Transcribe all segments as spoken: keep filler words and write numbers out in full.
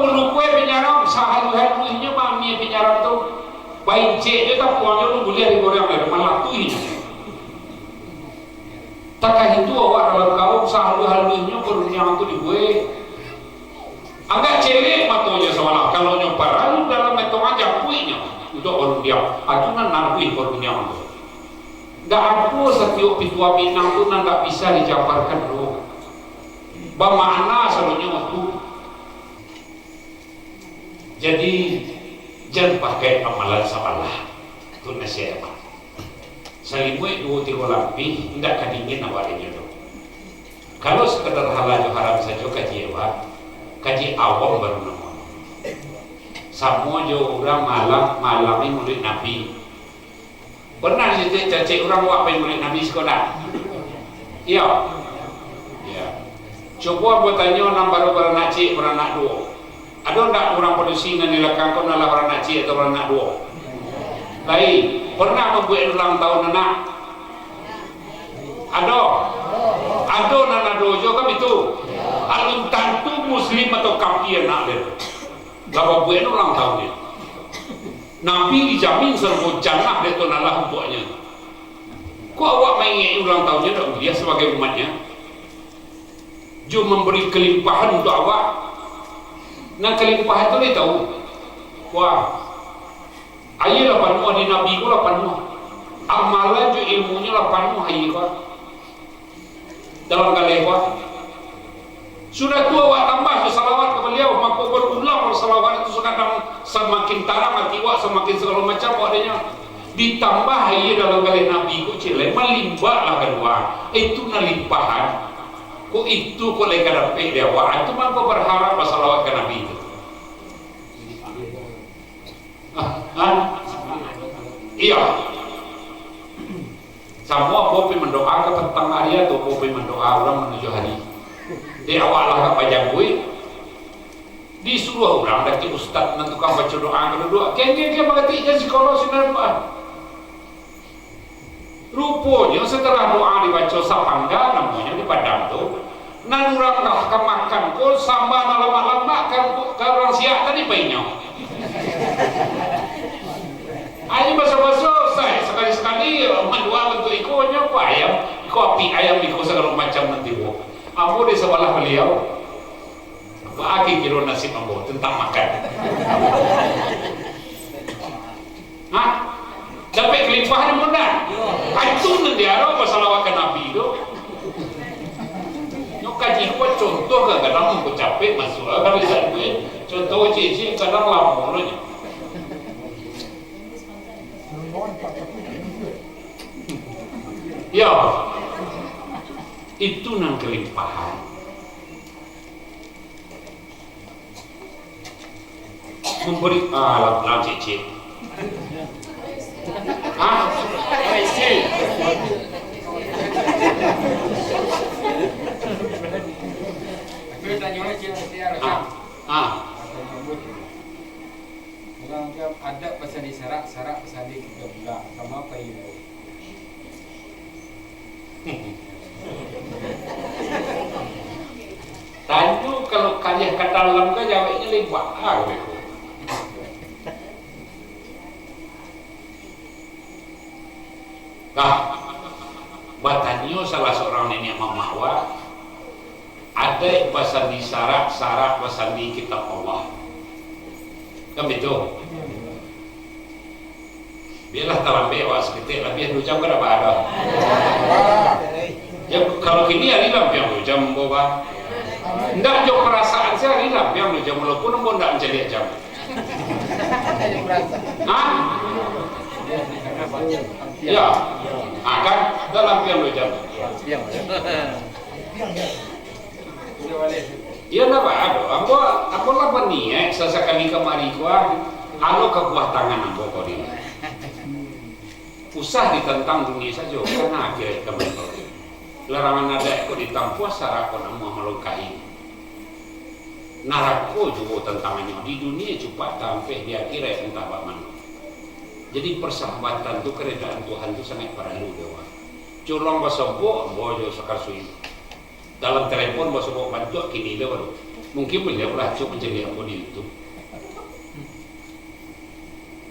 Bulu kue pinyaram, sahaluih-haluihnyo mami pinyaram tu. Baincek je tapuang je, lu buliah digoreng dari malatuihnyo. Takah itu awak dalam kaum sahaluih-haluihnyo barundiang tu dibuek. Agak celek matonyo sabalah, kalau nyo paralu dalam metongan japuiknyo untuak barundiang. Atu nan naruih barundiang tu. Ndak ado satiok pituah Minang tu nan ndak bisa dijabarkan doh. Bamakna sadonyo tu. Jadi, jan pakai amalan sabalah. Tu nasihat, Pak. Salimuik duo tigo lapih, indak ka dingin awak inyo tu. Kalau sakadar halal jo haram sajo kaji awak, kaji awam baru namo. Samo jo urang malam, malami Maulid Nabi. Pernah cacek-cacek urang awak pai Maulid Nabi siko ndak? Iyo. Iyo. Cubo ambo tanyo nan baru baranak ciek, baranak duo. Ado ndak urang padusi nan di lakang ko nan lah baranak ciek atau baranak duo? Lai, pernah mambuek ulang tahun anak? Ado? Ado nan ado jo kan itu? Alun tantu muslim atau kafir anak dia. Lah babuek ulang tahun dia. Nabi dijamin sarugo jannah dek Tuhan Allah untuaknyo. Kok awak maingek ulang tahunnyo dak buliah sabagai umatnyo? Jo mambari kalimpahan untuak awak. Nan kalimpahan tu lai tahu. Wah, aia lah panuah di Nabi ko lah panuah. Amalan jo ilmunyo lah panuah aia ko. Dalam galeh awak. Sudah tu awak tambah jo salawat ka baliau, mako barulang salawat itu, sakadang samakin tarang ati awak, samakin sagalo macam awak denyo. Ditambah aia dalam galeh Nabi ko, ciek lai, malimbak lah kalua. Itu nan limpahan. Ko itu ko lai ka dapek di awak. Itu mangko baharap basalawat ka Nabi tu. Ah, ah. Iyo. Samo ambo pai mandoa ka patang ari, atau ambo pai mandoa urang manuju hari. Dek awak lah ka pajangguik, disuruah urang dek ustaz nan tukang baco doa ka duduak. Kengkeng, kengkeng, mangatik jan sikolo sinan doa. Ruponyo, satalah doa dibaco sapangga namonyo di Padang tu, nan urang lah ka makan ko, samba nan lamak-lamak kan, ka urang siak tadi painyo. Ayo baso-baso, sai, sakali-sakali, mandoa bantuak iko, nyo ko ayam, iko api ayam, iko sagalo macam nan tibo. Ambo di sabalah baliau. Baa kiro nasib ambo tantang makan? Hah? Dapek kalimpahan ambo ndak? Itu nan diarok basalawat ka Nabi tu. Nyo kaji ko contoh, kadang-kadang mangko capek masuak, ah, kalau idak duit. Contoh ciek-ciek kadang lamo lo nyo. Yo. Itu nan kalimpahan. Mambari, ah, lam, lam ciek-ciek. Hah? Ah, ah. Urang Arab adat pasal di sarak, sarak pasal di tiga bulan. Sama apa iyo? Tanyo kalau kaliah ka dalam ka jaweknyo lebar. Nah, batanyo salah surang niniak mamak awak, adaik basandi sarak, sarak basandi kitab Allah. Kan bitu? Bialah talambek awak saketek, labiah duo jam kan dapat ado. Ya, kalau kini ari lampiang duo jam ambo, bah. Ndak jo parasaan se ari lampiang duo jam, walaupun ambo ndak mancaliak jam. Hah? Ya. Ah, kan? Ndak lampiang duo jam. Iyo, ndak baa doh. Ambo, ambo lah baniaik sasakali kamari ko, ah, alo ka buah tangan ambo ko dini. Usah ditantang dunia sajo, karano akhirat ka mantau. Larangan adaik ko ditampuah, sarak ko namuah malangkahi. Narako juo tantangannyo, di dunia cupak tampeh, di akhirat antah bak mano. Jadi, parsahabatan tu, karedaan Tuhan tu sangaik paralu di awak. Coloang basobok, ambo jo Sakar Suim. Dalam telepon basobok bantuak kini lo baru. Mungkin baliau lah cuk mancaliak ambo di YouTube.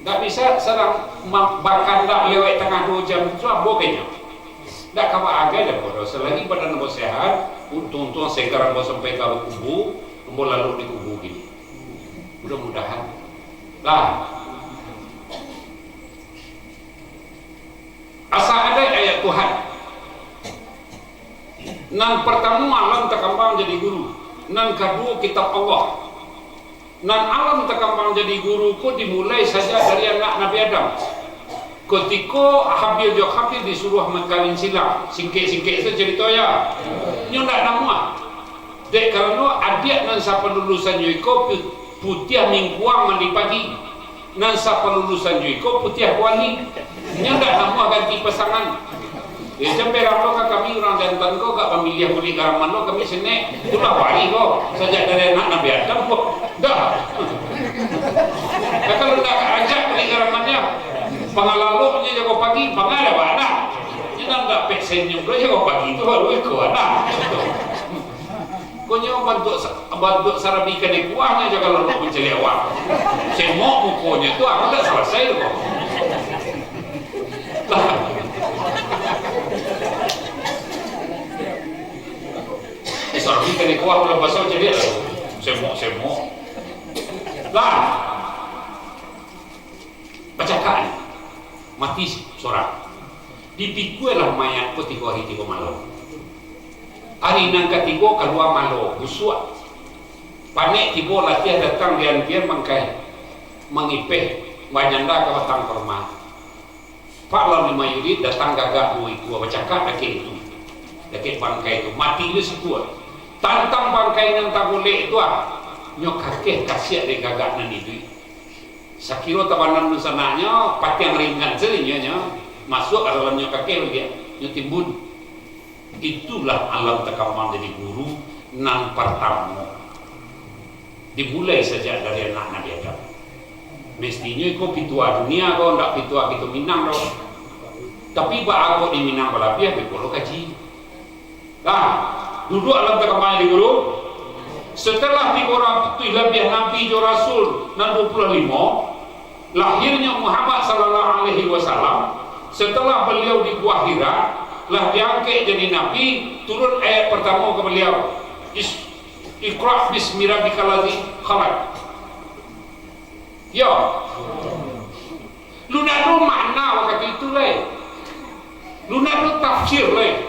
Ndak bisa sadang ma-, bakandak lewat tangah duo jam tu, ambo kayaknyo. Ndak ka baagai doh, bodoh. Salagi badan ambo sehat, untuang-untuang segar ambo sampai ka kubu, ambo lalok di kubu gini. Mudah-mudahan. Lah. Asa adaik ayat Tuhan. Nan partamo, alam takambang jadi guru. Nan kaduo, kitab Allah. Nan alam takambang jadi guru ko dimulai sajak dari anak Nabi Adam. Kutiko Habil jo Qabil disuruah makalin silang, singkek-singkek sajo carito yo. Nyo ndak namuah. Dek karano adiak nan sapalulusan nyo iko pu-, putiah mingkuang mandi pagi. Nan sapalulusan jo iko putiah kuali. Nyo ndak namuah ganti pasangan. Eh, jan berang lo ka kami urang jantan ko, gak pamiliah kulik garaman lo kami senek. Itulah wari ko, sajak dari anak Nabi Adam ko. Dah. Ya, kalau ndak ka ajak kulik garamannyo, pangalaloknyo jago pagi, pangalah bana. Nyo nan dapek senyum lo jago pagi tu baru iko anak. Konyo bantuak sa-, bantuak sarabi kanai kuahnyo jo kalau nak mancaliak awak. Semok mukonyo tu, aku tak salasai tu ko. Lah. Eh, sarabi kanai kuah bulan puaso caliak lah. Semok-semok. Lah. Bacakak ni. Mati sorang. Dipikualah mayat ko tigo hari tigo malam. Hari nan katigo kalua malo, busuak. Panek tibo latiah datang dian-dian bangkai, mangipeh, banyanda ka batang korma. Pak Lam Lima Yurid datang gagak duo ikua, bacakak dakek itu, dakek bangkai tu, mati lo sikua. Tantang bangkai nan tagulek tu ah, nyo kakeh kasiak dek gagak nan iduik. Sakiro tabanam dunsanaknyo, patiang ringgan sajo nyo, masuak ka dalamnyo kakeh baliak, nyo timbun. Itulah alam takambang jadi guru nan partamo. Dimulai sajak dari anak Nabi Adam. Mestinyo iko pitua dunia ko, ndak pitua kito Minang doh. Tapi baa kok di Minang balabiah, beko lo kaji. Nah, duduak alam takambang jadi guru. Setelah tigo ratuih labiah nabi jo rasul nan duo puluah limo, lahirnyo Muhammad sallallahu alaihi wasallam, setelah baliau di Gua Hira, lah diangkek jadi nabi, turun ayat partamo ka baliau, "Is-, Iqra bismi rabbikal ladzi khalaq." Yo. Lu ndak ado makna wakatu itu lai. Lu ndak ado tafsir lai.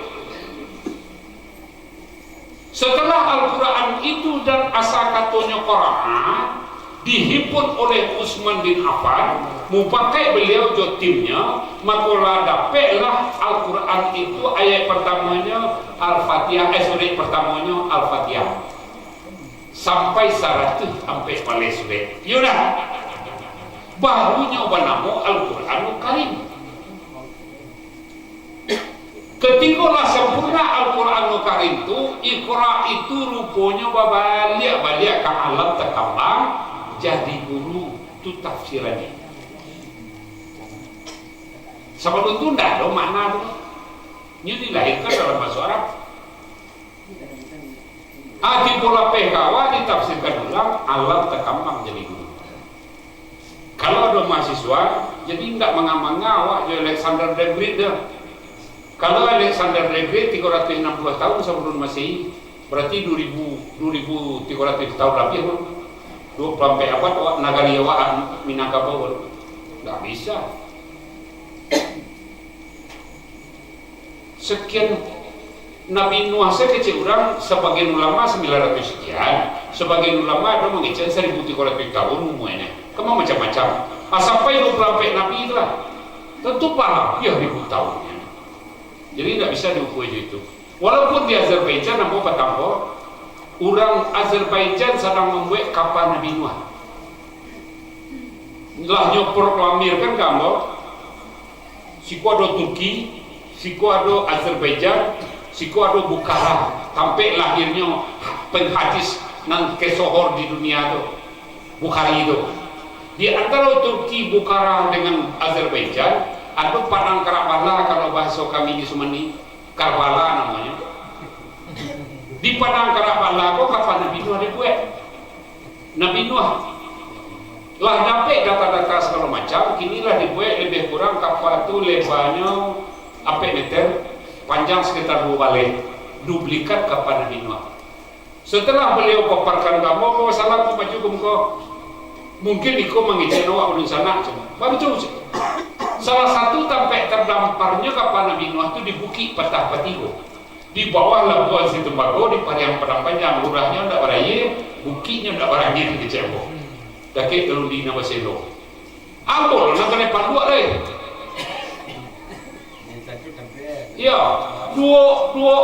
Setelah Al-Quran itu dan asa katonyo Qara'a dihimpun oleh Utsman bin Affan, mupakai baliau jo timnyo, mako lah dapeklah Al-Quran itu ayat partamonyo Al-Fatihah, eh, surek partamonyo Al-Fatihah. Sampai saratuih ampek baleh surek. Iyo dah. Barunyo banamo Al-Quranul Karim. Katiko lah sampurna Al-Quranul Karim tu, Iqra itu ruponyo babaliak-baliak ka alam takambang, jadi guru. Tu tafsirannyo. Sabalun tu ndak ado makna tu. Nyo dilahirkan dalam bahaso Arab. Ah, tibo lapeh ka awak ditafsirkan ulang, alam takambang jadi guru. Kalau ado mahasiswa, jadi indak manga-manga awak jo Alexander the Great tu. Kalau Alexander the Great tigo ratuih anam puluah tahun sabalun Masehi, berarti dua ribu, dua ribu tigo ratuih tahun labiah baru. Duo puluah ampek abad awak, nagari awak Minangkabau baru. Ndak bisa. Sekian, Nabi Nuh sajo kecek urang, sabagian ulama sambilan ratuih sekian, sabagian ulama ado mangecek saribu tigo ratuih tahun umuanyo. Kama macam-macam. Ah, sampai duo puluah ampek nabi tu lah. Tantu balabiah ribu tahunnyo. Jadi, indak bisa diukua jo itu. Walaupun di Azerbaijan, ambo patang ko, urang Azerbaijan sadang mambuek kapa Nabi Nuh. Lah nyo proklamirkan ka ambo, siko ado Turki, siko ado Azerbaijan, siko ado Bukhara, tampek lahirnyo penghadis nan kesohor di dunia tu, Bukhari tu. Di antaro Turki, Bukhara dengan Azerbaijan, ado padang Karbala kalau bahaso kami di Sumenep. Karbala namonyo. Di Padang Karak Bala ko kapa Nabi Nuh dibuek. Nabi Nuh lah dapek data-data sagalo macam, kini lah dibuek lebih kurang kapa tu lebanyo ampek meter, panjang sekitar duo baleh, duplikat kapa Nabi Nuh. Setelah baliau paparkan gambar, bawa salam ka Pak Jugum ko, mungkin iko mangecek awak ulun sanak, cuma bagitu. Salah satu tampek tadamparnyo kapa Nabi Nuh tu di Bukik Patah Patigo. Di bawah Labuan Situmbago, di Pariang Padang Panjang, lurahnyo ndak barayie, bukiknyo ndak barangin, kecek ambo. Dakek Galungging nan baselo. Ambo lo nan kanai panduak lai. Iyo, duo, duo,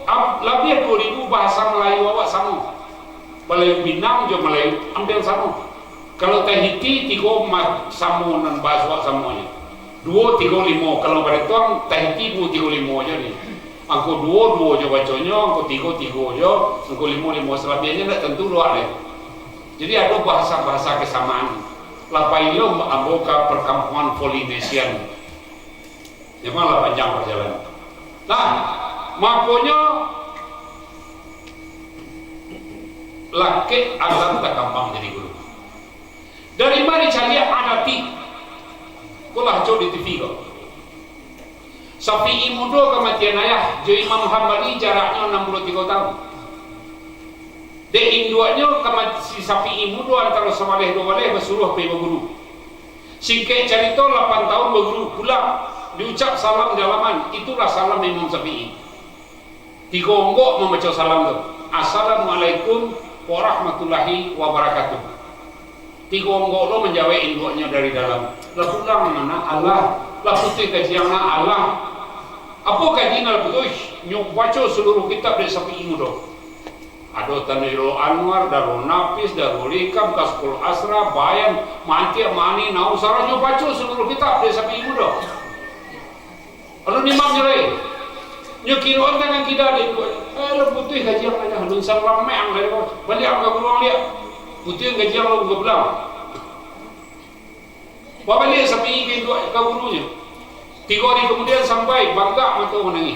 am-, labiah duo ribu bahasa Malayu awak samo. Malayu Minang jo Malayu Ambiang samo. Kalau Tahiti, tigo ma-, samo nan baso samonyo. Duo, tigo, limo. Kalau barituang, Tahiti duo, tigo, limo jo ni. Angko duo, duo jo baconyo, angko tigo, tigo jo, angko limo, limo. Salabiahnyo ndak tantu doa deh. Jadi, ado bahasa-bahasa kesamaan. Lah pai lo ambo ka perkampungan Polinesian. Memanglah panjang parjalanan. Nah, makonyo, lakek Adam takambang jadi guru. Dari ma dicaliak Adati? Ko lah cok di T V ko. Syafi'i mudo kamatian ayah, jo Imam Hambali jaraknyo anam puluah tigo tahun. Dek induaknyo, kama-, si Syafi'i mudo antaro sabaleh duo baleh basuruah pai baguru. Singkek carito, lapan tahun baguru, pulang, diucap salam di alaman, itulah salam Imam Syafi'i. Tigo onggok mambaco salam tu, "Assalamualaikum warahmatullahi wabarakatuh." Tigo onggok lo manjawek induaknyo dari dalam, "Lah pulang, anak, alah, lah putuih kaji ang, alah." "Apo kaji nan lah putuih?" "Nyo baco saluruah kitab dek Syafi'i mudo. Ado Tanwirul Anwar, Darul Nafis, Darul Hikam, Kasyful Asrar, Bayan, Mantiq, Ma'ani, Nahwu, Sarah, nyo baco saluruah kitab dek Syafi'i mudo." Alun imamnyo lai. Nyo kiroan tangan kida dek induak. "Eh, lah putuih kaji ang, alah, alun salamek ang lai ko. Baliak ang ka guru ang liak. Putuih ang kaji ang, lah buka pulang." Babaliak Syafi'i ka induak, ka gurunyo. Tigo hari kamudian sampai, bangkak mato manangih.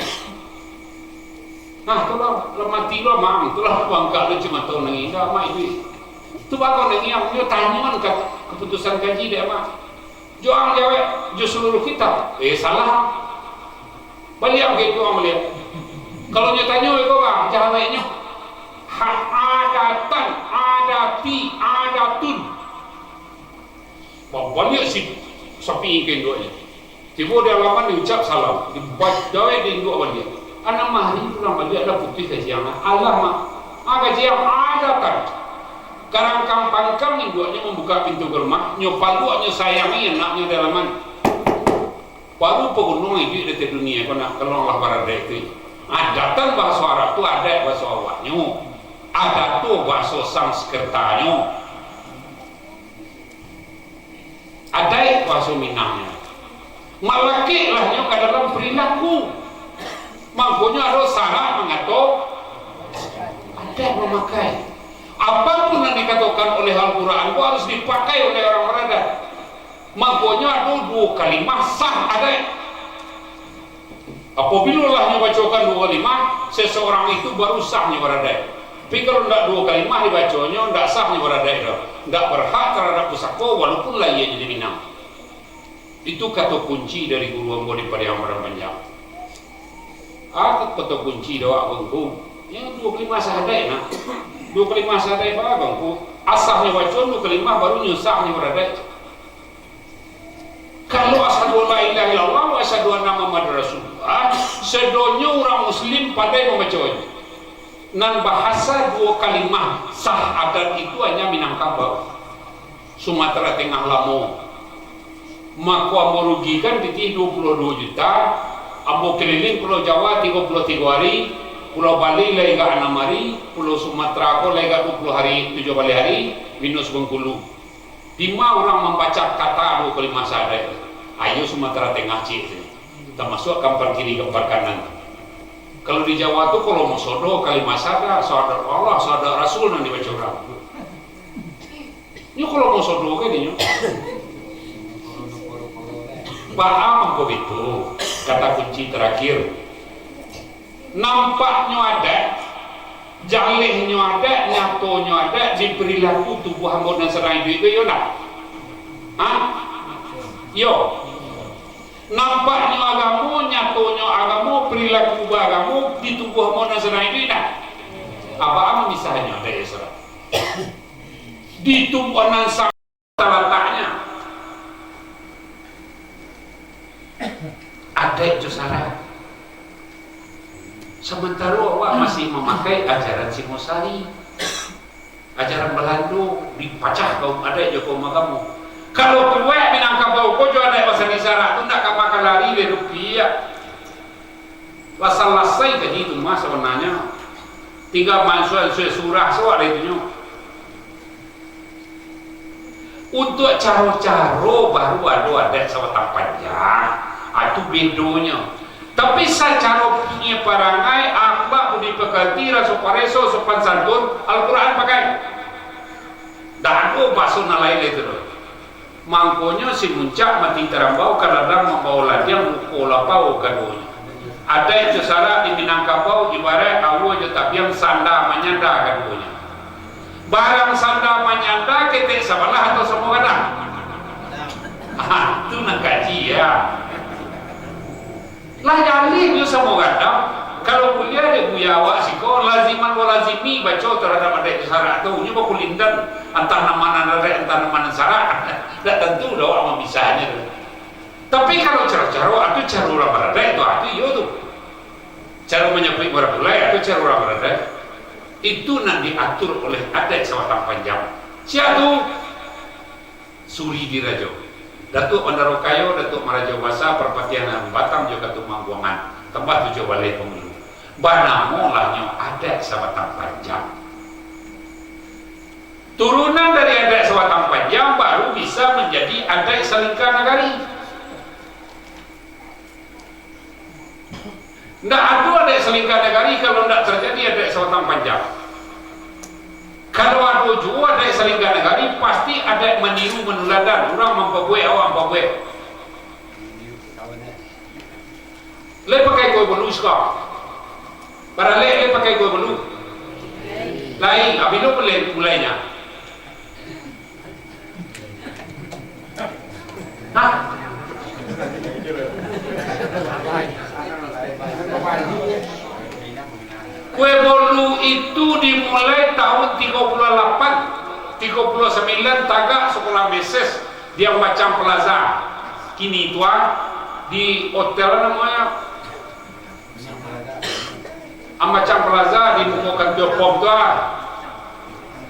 "Nah, tu lah, lah mati lo amak ang, tu lah bangkak lo cuma mato manangih. Indak amak iduik. Tu baa kau nangih ang, nyo tanyoan ka-, kaputusan kaji dek amak. Jo ang jawek, jo saluruah kitab." "Eh, salah. Baliak ang ka induak ang baliak. Kalau nyo tanyo iko, bah, jaweknyo. Ha, adatan, adati, adatun." Babaliak si Syafi'i ka induaknyo. Tibo di alaman, diucap salam, dibajawek dek induak baliak. "Anak mari pulang baliak, lah putuih kaji ang, alah, mak. Ah, kaji ang adatan." Karangkang-pangkang induaknyo mambukak pintu ka rumah, nyo paluak, nyo sayangi anaknyo di alaman. Baru pagunuang iduik di ateh dunia ko nak, kalau lah baradaik tu. Adatan bahaso Arab tu adaik bahaso awaknyo. Adat tu bahaso Sanskertanyo. Adaik bahaso Minangnyo. Malakeklah nyo ka dalam perilaku. Mangkonyo ado sarak mangato adaik mamakai. Apapun nan dikatokan oleh Al-Quran ko harus dipakai oleh orang baradat. Mangkonyo ado duo kalimah sah adaik. Apabilo lah nyo bacokan duo kalimah, seseorang itu baru sah nyo baradaik. Tapi kalau ndak duo kalimah dibaconyo, ndak sah nyo baradaik doh. Ndak berhak terhadap pusako, walaupun lah ia jadi Minang. Itu kato kunci dari guru ambo di Pariang Padang Panjang. Ah, kato kunci doh, Bangku. Yang duo kalimah sah adaik, nah. Duo kalimah sah adaik, Bangku. Asah nyo baco duo kalimah, baru nyo sah nyo baradaik. Kalau asyhadu an la ilaha illallah wa asyhadu anna Muhammadar Rasulullah, sadonyo urang muslim pandai mambaconyo. Nan bahasa duo kalimah syahadat itu hanya Minangkabau, Sumatera Tengah lamo. Mako ambo rugikan pitih duo puluah duo juta, ambo keliling Pulau Jawa tigo puluah tigo hari, Pulau Bali lah agak anam hari, Pulau Sumatera ko lah agak duo puluah hari, tujuah baleh hari, minus Bengkulu. Dima urang mambaco kata duo kalimah syahadat? Ayo Sumatera Tengah ciek tu, tamasuak kampar kiri, kampar kanan. Kalau di Jawa tu, kalau mau sodo kalimah syahadat, syahadat Allah, syahadat Rasul nan dibaco urang. Nyo kalau mau sodo kan inyo. Baa mangko bitu, kata kunci terakhir. Nampaknyo adaik, Jalehnyo adaik, nyatonyo adaik di perilaku tubuah ambo nan sadang iduik tu, iyo ndak? Ha? Iyo. Nampaknyo agamo, nyatonyo agamo, perilaku baagamo di tubuah ambo nan sadang iduik ndak? Apo misahnyo adaik jo sara? Di tubuah nan sa-, talataknyo adaik jo sara. Samantaro awak masih mamakai ajaran Singosari, ajaran Balando, dipacah kaum adaik jo kaum agamo. Kalau kuwaik Minangkabau ko jo adaik basandi sara tu, ndak ka makan lari leh rupiah. Lah salasai kaji tu mah sabananyo. Tingga mansua-ansua surah sajo dek itu nyo. Untuak caro-caro baru ado adaik sabatang panjang. Ah, tu bedonyo. Tapi sacaro parangai, akhlak, budi pekerti, raso pareso, sopan santun, Al-Quran pakai. Ndak ado baso nan lain itu doh. Mangkonyo si Muncak mati tarambau, ka ladang mambawo ladiang, muko lapau kaduonyo. Adaik jo sara di Minangkabau, ibaraik awo jo tabiang, sanda manyanda kaduonyo. Barang sanda manyanda, ketek sabalah atau samo gadang? Ah, tu nan kaji, ya. Lah jaleh jo samo gadang. Kalau kuliah dek buya awak siko, laziman walazimi baco tarhadap adaik jo sara tu. Nyo bakulindan, antah nan ma nan adaik, antah nan ma nan sara. Ndak tantu doh awak mamisahnyo tu. Tapi kalau caro-caro, ah, tu caro urang baradaik tu, ah, tu iyo tu. Caro manyapuik barapulai, ah, tu caro urang baradaik. Itu nan diatur oleh adaik sabatang panjang. Sia tu? Suri Dirajo, Datuak Bandaro Kayo, Datuak Marajo Basa, Parpatiahan Batang jo Katumangguangan, tambah tujuah baleh pangulu. Banamo lah nyo adaik sabatang panjang. Turunan dari adaik sabatang panjang baru bisa manjadi adaik salingka nagari. Ndak ado adaik salingka nagari kalau ndak tarjadi adaik sabatang panjang. Kalau ado juo adaik salingka nagari, pasti adaik maniru manuladan, urang mampabuek, awak mampabuek. Lai pakai kue bolu siko? Baralek lai pakai kue bolu? Lai, abih lo mulai, mulainyo? Hah? Kue bolu itu dimulai tahun tigo puluh lapan, tigo puluh sambilan, tagak Sekolah Meses di Ambacang Plaza. Kini tu, ah, di hotel namonyo. Ambacang Plaza di muko kantua pom tu, ah.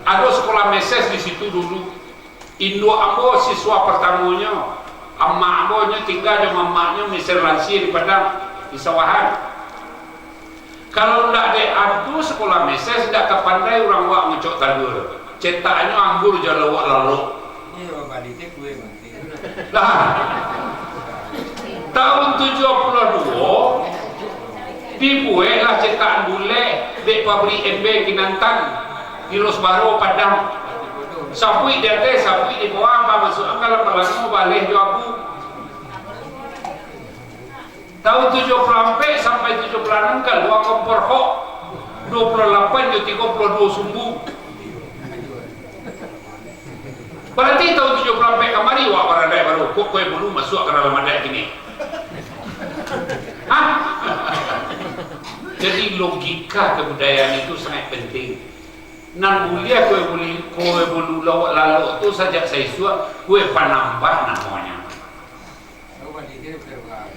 Ado Sekolah Meses di situ dulu. Induak ambo siswa partamonyo. Amak ambo nyo tingga jo mamaknyo meser lansia di padang, di sawahan. Kalau ndak dek ado Sekolah Meses, ndak tapandai urang awak ngocok talua. Cetakannyo anggur jo lauak lalok. Iyo, babali teh kue mah. Lah, tahun tujuah puluah duo, dibueklah cetakan bulek dek pabrik embe Kinantan di Losbaro, Padang. Sapuik di ateh, sapuik di bawah, mamasuakan ka dalam palango baleh jo abu. Tahun tujuah puluah ampek sampai tujuah puluah anam kalua kompor hok, duo puluah lapan jo tigo puluah duo sumbu. Bararti tahun tujuah puluah ampek kamari, wak, baradaik baru, kok kue bolu masuak ka dalam adaik kini? Hah? Jadi, logika kebudayaan itu sangat penting. Nan buliah kue bolu, kue bolu lauak lalok tu sajak saisuak, kue panambah namonyo.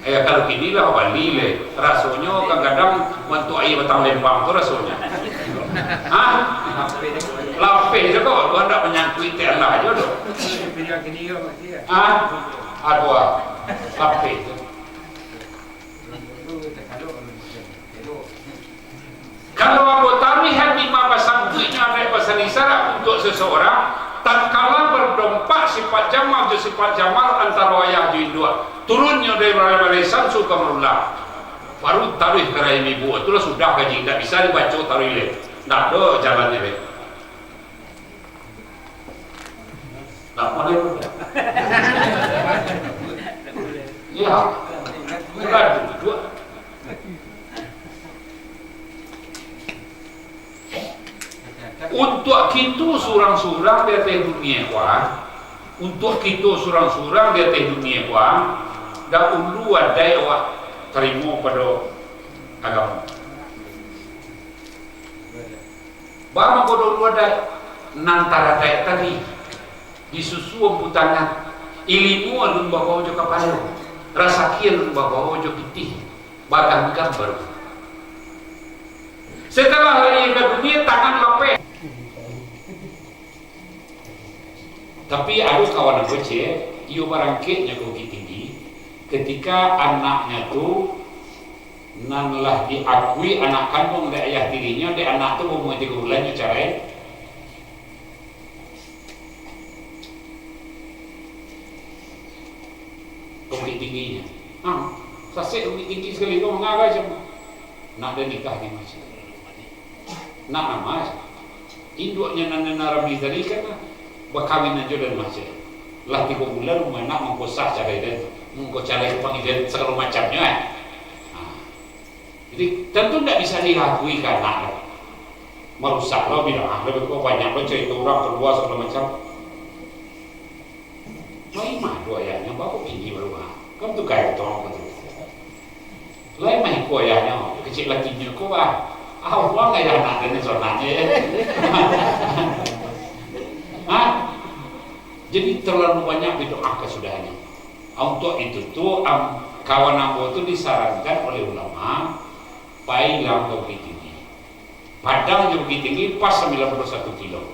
Eh, kalau kini lah bali leh. Rasonyo kadang-kadang bantuak aia batang lempang tu rasonyo. Hah? Lapeh je kok, tu handak manyangkuik teh alah je tu. Hah? Aduh, ah. Lapeh je. Kalau ambo taruih hati mah basangkuiknyo adaik basandi sara untuak seseorang, tatkala berdampak sifat jamal jo sifat jamal antaro ayah jo induak, turunnyo dari balai-balai samsu ka marulah, baru taruih ka rahim ibu, tu lah sudah kaji, indak bisa dibaco taruih lai, indak ado jalannyo lai. Ndak boleh. Iya. Sudah duduk. Untuak kito surang-surang di ateh dunie ko, untuak kito surang-surang di ateh dunie ko, dahulu adaik awak tarimo pado agamo. Baa mangko dahulu adaik? Nan taradaik tadi, disusuan butangan, ilimu alun babao jo kapalo, rasaki alun babao jo pitih, baganggam baru. Satalah lahia ka dunie, tangan lapeh. Tapi ado kawan ambo, ciek, iyo barangkeknyo ka Bukittinggi, ketika anaknyo tu nan lah diakui anak kanduang dek ayah tirinyo, dek anak tu baumua tigo bulan nyo carai. Bukittinggi nyo. Ha, sasek Bukittinggi sakali ko mangagai cam. Nak den nikah di Masjid. Nak nan ma? Induaknyo nan, nan Arabi tadi kan bakawinan jo den Masjid. Lah tigo bulan umua anak mangko sah carai den. Mangko carai pangidian sagalo macamnyo, eh. Ha. Jadi, tantu ndak bisa diakui ka anak tu. Marusak lo bid'ah lo, beko banyak lo carito urang kalua sagalo macam. Lai mah tu ayahnyo, baru kini baru, ha. Kan tu gantong ko tu. Lai mah iko ayahnyo, kecik lakinyo ko, bah. Awang ayah anak den ni sonaknyo, ya. Ha? Jadi, terlalu banyak bid'ah kasudahannyo. Untuk itu tu, am, kawan ambo tu disarankan oleh ulama, pai lah ka Bukittinggi. Padang jo Bukittinggi pas sambilan puluah satu kilo.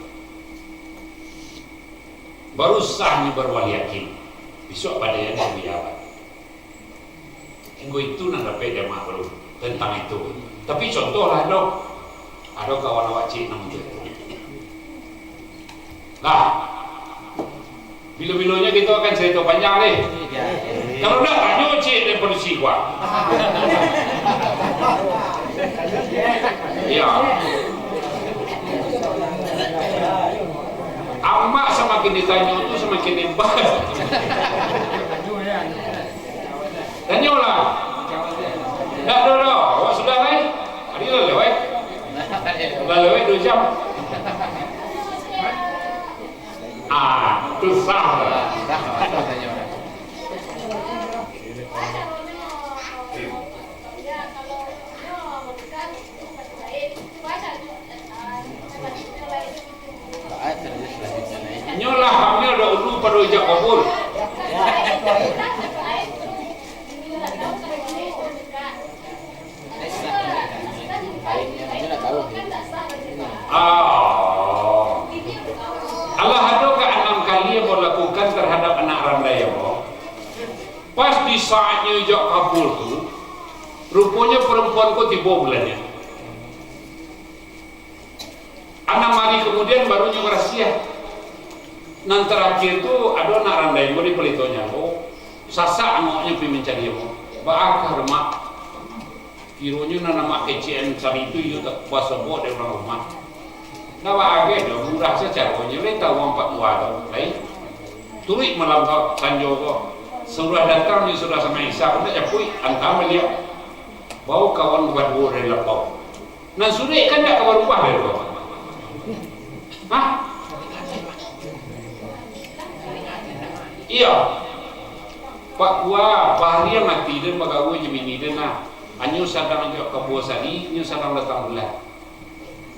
Baru sah nyo baru yakin. Bisuak badai nyo baru jawab. Tinggo itu nan dapek diamaklum tentang itu. Tapi contoh lah, ado. Ado kawan awak ciek nan macam tu. Nah, bilo-bilonyo kito akan carito panjang deh. Kalau ndak, tanyo ciek dek padusi ko. Iyo. Amak samakin ditanyo tu samakin hebat. Tanyolah. Dah, dah, dah. Awak sudah lai? Tadi lah lewat. Lah lewat dua jam. Ah, tu sah. Nyo lah hamil dahulu pado ijab kabul. Ah. Alah ado ka anam kali ambo lakukan tarhadap anak randai ambo. Pas di saatnyo ijab kabul tu, ruponyo parampuan ko tibo bulannyo. Anam ari kamudian, baru nyo barasiah. Nan tarakhir tu, ado anak randai ambo di palitonyo ambo, sasak angoknyo pai mancari ambo. Baa kah, Mak? Kironyo nan amak kecek-an sari tu, iyo tak basobok dek urang rumah. Ndak baa gai doh, murah sacaronyo, lai tau urang Papua tu, lai. Turuik malam ko, sanjo ko. Sudah datang, sudah sampai Isya, ndak japuik, antam baliak. Bao kawan baduo dari lapau. Nan surek kan ndak ka barubah dari ko. Hah? Iyo. Pak Kua, bahariang ati den bagaul jo bini den nah. Anyo sadang jo kabua sari, inyo sadang datang bulan.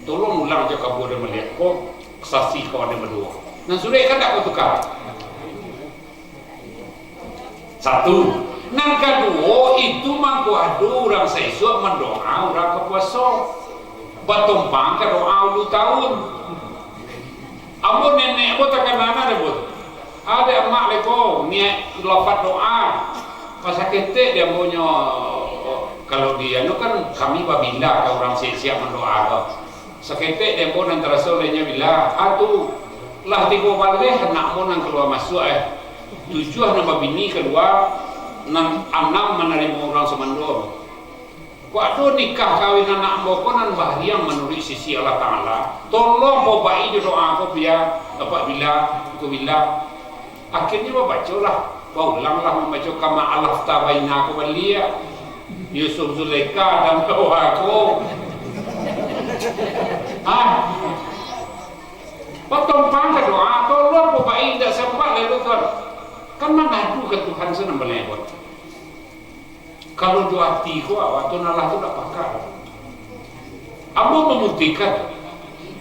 Tolong ulang jo kabua den maliek ko, sasi kawan den baduo. Nan surek kan ndak ko tukar. Satu. Nan kaduo, itu mangko ado urang saisuak mandoa urang ka puaso. Batumpang ka doa ulu taun. Ambo nenek ambo takana dek ambo tu. Ado amak lai ko, niaik lafaz doa. Pas saketek di ambo nyo, kalau di anu kan kami babila ka urang siap-siap mandoa ko. Saketek di ambo nan taraso lai nyo bila, ah tu, lah tigo baleh anak ambo nan kalua masuak, eh. Tujuah nan babini kalua, nan anam manarimo urang sumando. Kok ado nikah kawin anak ambo ko nan bariang manuruik sisi Allah Ta'ala, tolong paubaki jo doa ko, bia dapek bila, ko bila. Akhirnyo babacolah, baulanglah mambaco kama alafta baina ko baliak. Yusuf Zulaikha dan Hawa ko. Hah? Mangadu ka Tuhan se nan bana buat. Kalau jo ati ko, awak tu nalah tu dak pakak. Ambo mambuktikan,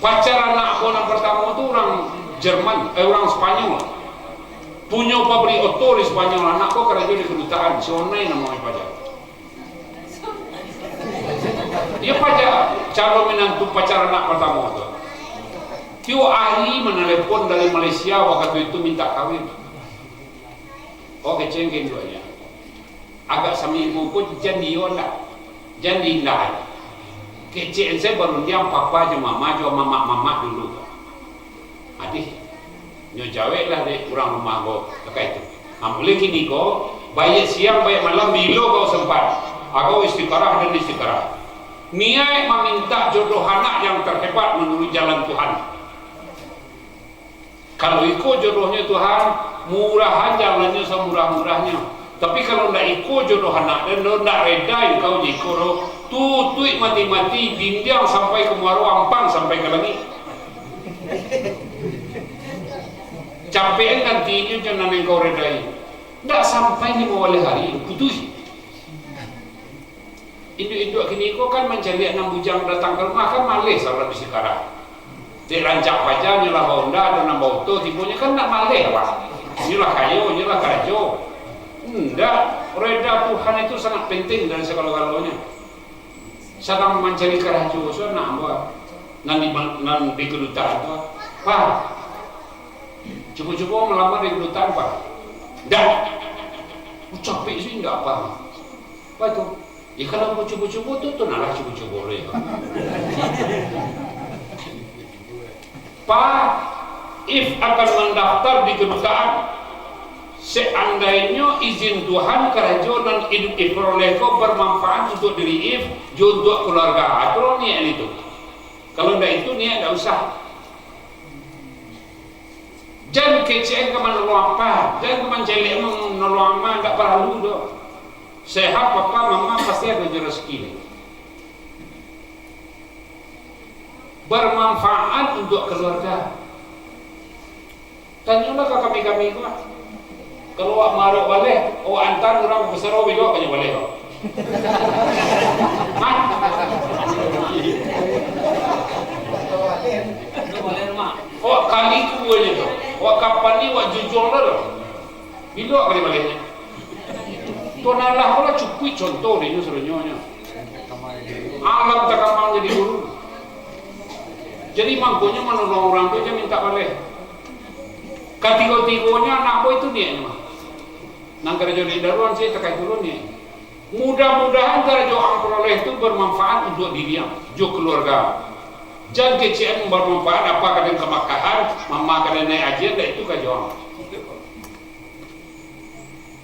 pacar anak ambo nan partamo tu urang Jerman, eh, urang Spanyol. Punyo pabrik oto di Spanyol, anak ko karajo di kedutaan, si Onai namonyo paja. Iyo paja calon minantu pacar anak partamo tu. Tiok ari manalepon dari Malaysia wakatu itu mintak kawin. Oh, kecek induaknyo. Agak saminggu ko jan di iyo lah. Jan di indak. Kecek se barundiang papa jo mama jo mamak-mamak dulu. Adih, nyo jaweklah dek urang rumah ko, kakai tu. Nah, mulai kini ko, baiak siang, baiak malam, bilo kau sempat, agak istikharah dan istikharah. Niaik mamintak jodoh anak yang terhebat menurut jalan Tuhan. Kalau iko jodohnyo Tuhan, murahan jalannyo samurah-murahnyo. Tapi kalau ndak iko jodoh anak, dan ndak reda engkau jo iko doh, tutuik mati-mati, dindiang sampai ka muaro, ampang sampai ka langik. Capekan gantinyo jo nan engkau redai. Ndak sampai limo baleh hari, putuih. Induak-induak kini ko kan mancaliak nan bujang datang ka rumah, kan maleh saurang istikharah. Dek rancak paja, nyo lah baonda, ado nan baoto, tibonyo kan ndak maleh, Pak. Nyo lah kayo, nyo lah karajo. Ndak, reda Tuhan itu sangat penting dari sagalo-galonyo. Sadang mancari karajo, so nak buat. Nan di, nan di kedutaan tu, Pak, cubo-cubo malamar di kedutaan, Pak. Ndak. Ucapik sih ndak, Pak. Apa itu? Ya, kalau mau cubo-cubo tu, tu nalah cubo-cubo lo ya. Pak, If akan mandaftar di kedutaan. Seandainyo izin Tuhan, karajo nan If peroleh ko bermanfaat untuk diri If, jo untuk keluarga. Aturan niat itu. Kalau ndak itu, niat ndak usah. Jan kecek ka manolong apa, jan ka mancaliak manolong ama, ndak paralu doh. Sehat papa mama pasti ado jo rasaki ni. Bermanfaat untuk keluarga. Tanyolah ka kami-kami ko lah. Kalau awak marok baleh, awak antar urang basaro bilo ka nyo baleh ko. Hah? Awak kali kubuanyo tu. Awak kapan ni awak jujuang tu. Bilo ka nyo balehnyo. Tuan Allah ko lah cukuik contoh dek inyo sadonyo nyo. Alam takambang jadi guru. Jadi mangkonyo manolong urang tu jan mintak baleh. Katigo-tigonyo anak buah itu niatnyo mah. Nan karajo di daruan sih takai turun ni. Mudah-mudahan karajo ang peroleh tu bermanfaat untuk diri ang, jo keluarga. Jan kecek ang bermanfaat apa kadang kamakahan, mama kadang naik ajian, dah itu karajo ang.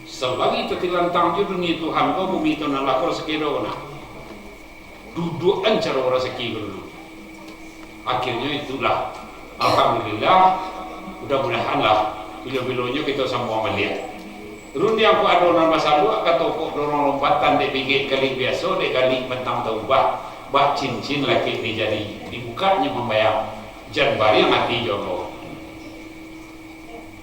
Salagi tatilantang jo dunia Tuhan ko, bumi tu nan lah ko sakiro nah. Duduakan caro rasaki ko dulu. Akhirnyo itulah. Alhamdulillah, mudah-mudahanlah bilo-bilonyo kito sambuang baliak. Rundiang ko ado nan basaluak, kato kok dorong lompatan, dek bigek galik biaso, dek galik bantang taubah, bak cincin lakek di jari, dibukaknyo mambayang, jan bariang ati jo ambo.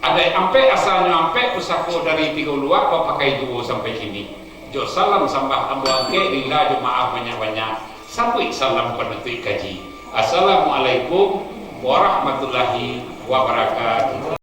Adaik ampek, asalnyo ampek, pusako dari Tigo Luak, bapakai juo sampai kini. Jo salam sambah ambo angkek, rila jo maaf banyak-banyak. Sambuik salam panutuik kaji. Assalamualaikum warahmatullahi wabarakatuh.